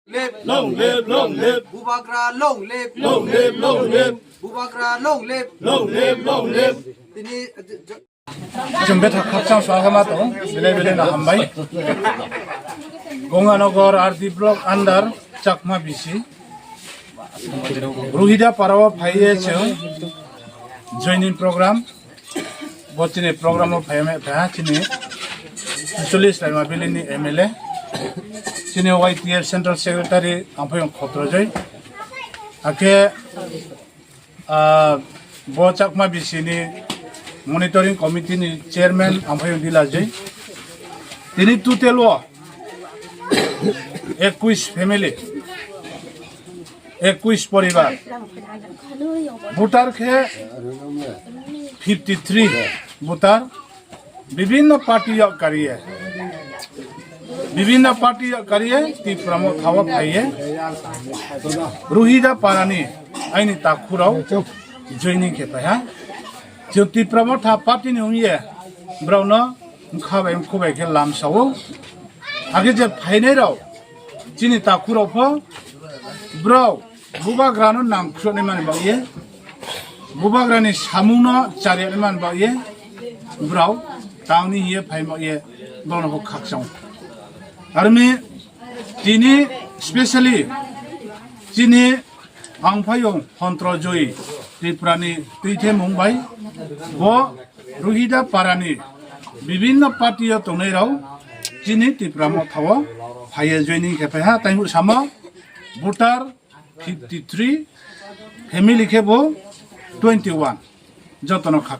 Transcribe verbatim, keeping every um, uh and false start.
Live! Long live, long live! Bubagra long live! Long live, long live! Bubagra long live! Long live, long live! Tini, Chwng bethak khakchang swkha ma tongo, belai belai no hambai. Gonganagar R D block under Chakma B C. Ruhida parao phaiye chwng joining program. Bo chini program o phaiya me phaiha chini cholish laima bili ni M L A. Chini Y T F Central Secretary Amphayong Khotrojoi. Akhe Ah, bo Chakma B C ni monitoring committee ni chairman Amphayong Dilajoi. Tini total o ekush family, ekush poribar. Voter khe fifty three voter. Bibhinno party yok kariye, bibhinno party yok kariye Tipra Motha o phaiye. Ruhida parani aini takhurao joining khe phaiha. Chwng Tipra Motha party ni wngye borokno wngkha bai wngkhu bai khe lamsao. Age je phainai rao chini takhurao pho borok Bubagrano nangkhruhnai mani bagwi, Bubagrani samungno charyanai mani bagwi, borok tamni hiye phai bagwi, borokno bo khakchang. Armi tini specially chini Amphayong Hontro Joi Tripurani twithemung bai, bo Ruhida parani bibhinno party o tongnai rao chini Tipra Motha o phaiye joining khe phaiha, taibo samo voter fifty three, family khe bo twenty one, jotono kha